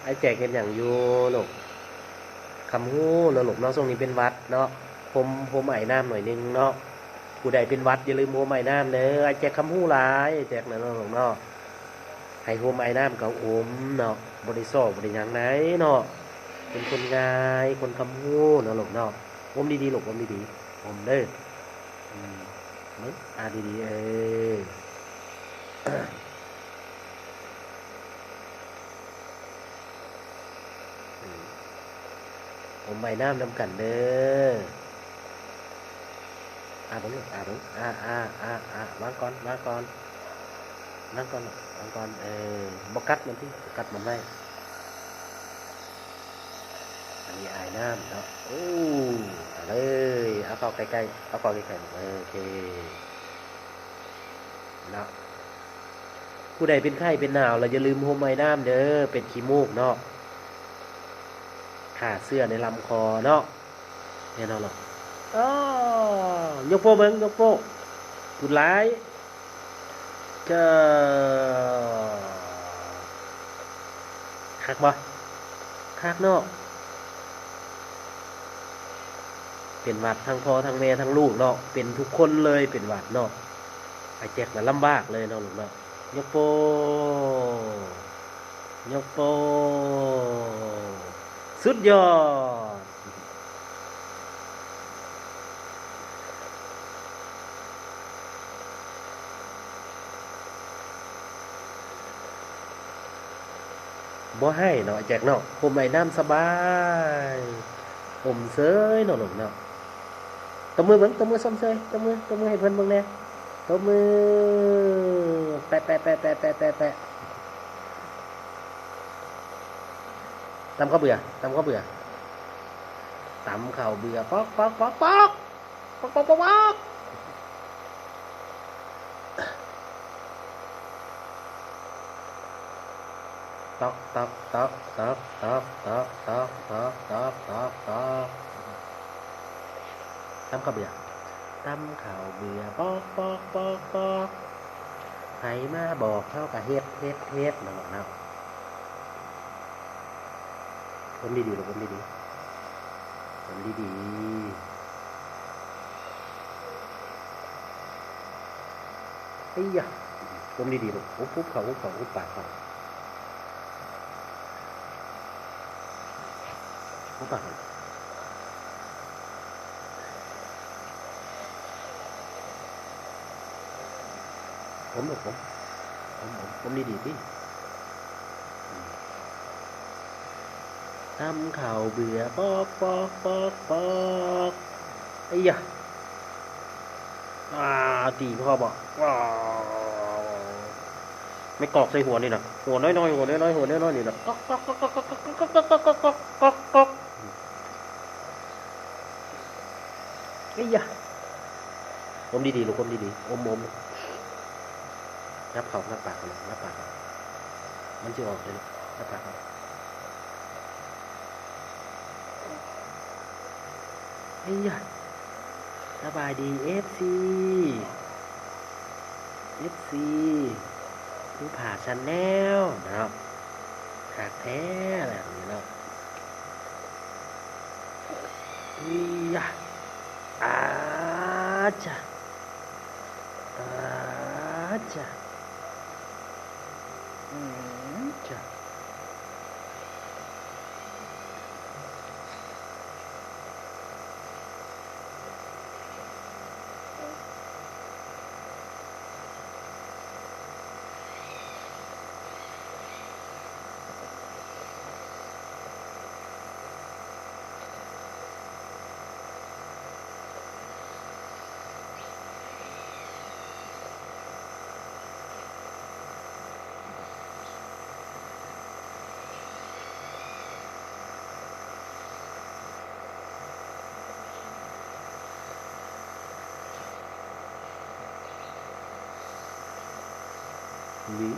ອ້າຍແຈກເຮັດຫຍັງຢູ່ລູກ? ຄຳຮູ້ເນາະລູກເນາະ, ຊ່ວງນີ້ເປັນຫວັດເນາະ, ຫົ່ມ ຫົ່ມໄອນ້ຳໜ້ອຍໜຶ່ງເນາະ. ຜູ້ໃດເປັນຫວັດຢ່າລືມຫົ່ມໄອນ້ຳເດີ. ອ້າຍແຈກຄຳຮູ້ຫຼາຍ, ອ້າຍແຈກນະເນາະລູກເນາະ, ໃຫ້ຫົ່ມໄອນ້ຳກໍຫົ່ມເນາະ, ບໍ່ໄດ້ຊໍ ບໍ່ໄດ້ຫຍັງໃດເນາະ. ເປັນຄົນງ່າຍ ຄົນຄຳຮູ້ເນາະລູກເນາະ. ຫົ່ມດີໆລູກ, ຫົ່ມດີໆ, ຫົ່ມເດີ. ອືມ ເບິ່ງ ອ່າ ດີໆ ເອີ. ອືມ ຫົ່ມໄອນ້ຳນຳກັນເດີ. ອ່າ ເບິ່ງລູກ ອ່າ ເບິ່ງ ອ່າ ອ່າ ອ່າ ອ່າ ວາງກ່ອນ ວາງກ່ອນ ວາງກ່ອນ ວາງກ່ອນ ເອີ ບໍ່ກັດມັນຕິ ບໍ່ກັດມັນໄວ້. ອັນນີ້ອາຍນ້ຳເນາະ. ໂອ້ ເອົາເລີຍ ເອົາເຂົ້າໃກ້ໆ ເອົາເຂົ້າໃກ້ໆ ໂອເຄເນາະ. ຜູ້ໃດເປັນໄຂ້ເປັນໜາວລະຢ່າລືມຫົ່ມໄອນ້ຳເດີ, ເປັນຂີ້ມູກເນາະ, ຂ້າເຊື້ອໃນລຳຄໍເນາະ. ແນ່ນອນເນາະ. ອໍ ຍົກໂປ້ເບິ່ງ ຍົກໂປ້. ພຸ້ນຫຼາຍ. ເຈົ້າ ຄັກບໍ່? ຄັກເນາະ. ເປັນຫວັດທັງພໍ່ທັງແມ່ທັງລູກເນາະ, ເປັນທຸກຄົນເລີຍ ເປັນຫວັດເນາະ. ອ້າຍແຈັກນະລຳບາກເລີຍເນາະລູກເນາະ. ຍົກໂປ້ ຍົກໂປ້ ສຸດຍອດ. ບໍ່ໄຫ້ເນາະ ແຈັກເນາະ, ຫົ່ມໄອນ້ຳສະບາຍ ອົມເຊີຍເນາະລູກເນາະ. ຕົບມືເບິ່ງ ຕົບມືຊົມເຊີຍ ຕົບມື ຕົບມືໃຫ້ເພິ່ນເບິ່ງແດ່ ຕົບມື ແປະ ແປະ ແປະ. ຕຳເຂົ້າເບືອ ຕຳເຂົ້າເບືອ ຕຳເຂົ້າເບືອ ປອກ ປອກ ປອກ ປອກ. ປອກ ປອກ ປອກ ປອກ. ຕອກ ຕອກ ຕອກ ຕອກ. ຕຳເຂົ້າເບືອ ຕຳເຂົ້າເບືອ ປອກ ປອກ ປອກ ປອກ. ໃຜມາບອກເຮົາກະເຮັດ ເຮັດ ເຮັດ ເນາະ ເນາະ. ອົມດີໆລູກ ອົມດີໆ ອົມດີໆ. ໄອ້ຢາ ອົມດີໆລູກ ອຸບ ອຸບເຂົ້າ ອຸບເຂົ້າ ອຸບປາກເຂົ້າ ອຸບປາກເຂົ້າ. ອົມລູກ ອົມ ອົມ ອົມ ອົມດີໆຕິ. ຕຳເຂົ້າເບືອ ປອກ ປອກ ປອກ ປອກ. ໄອ້ຢາ ອ່າ ຕີພໍ່ບໍ? ແມ່ກອກໃສ່ຫົວນີ້ນະ ຫົວນ້ອຍໆ ຫົວນ້ອຍໆ ຫົວນ້ອຍໆ ນີ້ນະ ກອກ ກອກ ກອກ. ເອີຍ ອົມດີໆ ລູກ ອົມດີໆ ອົມ ອົມ ງັບເຂົ້າ ງັບປາກເຂົ້າ ງັບປາກເຂົ້າ ມັນຊິອອກເດ້ ງັບປາກເຂົ້າ. ເອີຍ ສະບາຍດີ ເອັຟຊີ ເອັຟຊີ ພູຜາ Channel ເນາະ ຄັກແທ້ແບບນີ້ເນາະ. ອີຢາ ອາຈາ ອາຈາ ອືມ ຈາ. ນີ້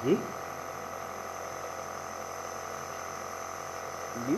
ນີ້ ນີ້.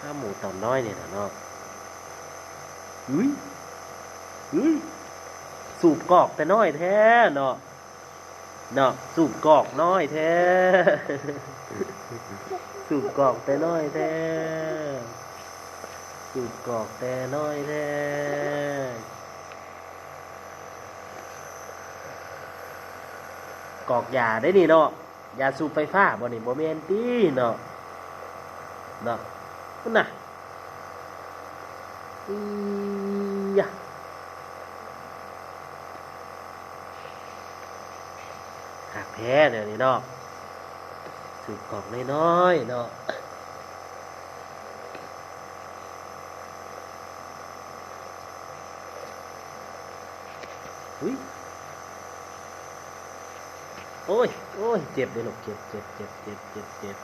ຫາໝູຕອນນ້ອຍນີ້ລະເນາະ. ອຸ້ຍ ອຸ້ຍ ສູບກອກແຕ່ນ້ອຍແທ້ເນາະ. ເນາະ ສູບກອກນ້ອຍແທ້ ສູບກອກແຕ່ນ້ອຍແທ້ ສູບກອກແຕ່ນ້ອຍແທ້. ກອກຢາໄດ໋ນີ້ເນາະ ຢາສູບໄຟຟ້າບໍ່ນີ້? ບໍ່ແມ່ນຕິເນາະ ເນາະ ພຸ້ນນະ. ອີຫຍາ ຄັກແທ້ແນວນີ້ເນາະ ສູບກອກນ້ອຍໆເນາະ. ອຸ້ຍ ໂອ້ຍ ໂອ້ຍ ເຈັບເດ້ລູກ ເຈັບ ເຈັບ ເຈັບ ເຈັບ ເຈັບ ເຈັບ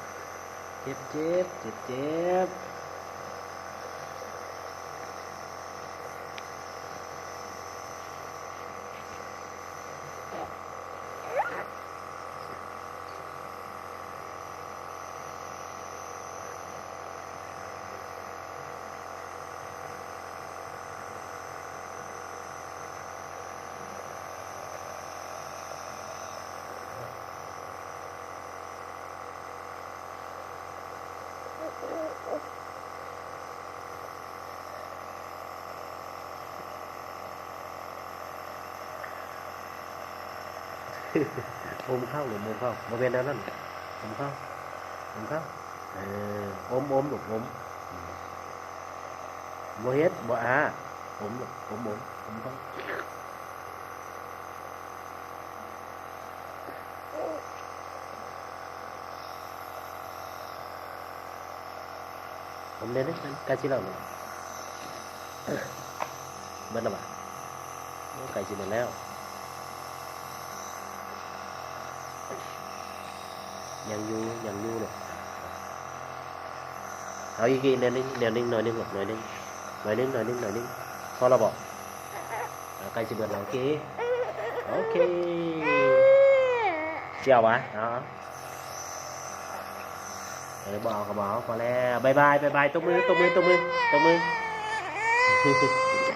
ເຈັບ ເຈັບ ເຈັບ ເຈັບ. ອົມເຂົ້າລູກ ອົມເຂົ້າ ບໍ່ແມ່ນແນວນັ້ນ ອົມເຂົ້າ ອົມເຂົ້າ ເອີ ອົມ ອົມລູກ ອົມ ບໍ່ເຮັດ ບໍ່ອ້າ ອົມລູກ ອົມ ອົມ ອົມເຂົ້າ. ຜົມແດ່ເດ້ ໃກ້ຊິແລ້ວນີ້ ເບິດແລ້ວຫວາ? ໂອ້ ໃກ້ຊິເບິດແລ້ວ ຍັງຢູ່ ຍັງຢູ່ລູກ ເອົາອີກ ອີກແນວໜຶ່ງ ແນວໜຶ່ງ ໜ້ອຍໜຶ່ງລູກ ໜ້ອຍໜຶ່ງ ໜ້ອຍໜຶ່ງ ໜ້ອຍໜຶ່ງ ໜ້ອຍໜຶ່ງ ພໍແລ້ວບໍ່? ອ່າ ໃກ້ຊິເບິດແລ້ວ ໂອເຄ ໂອເຄ ຊິເອົາຫວາ? ເອົາ ເອີ ບໍ່ເອົາກໍບໍ່ເອົາ ພໍແລ້ວ ບາຍບາຍ ບາຍບາຍ ຕົບມື ຕົບມື ຕົບມື ຕົບມື.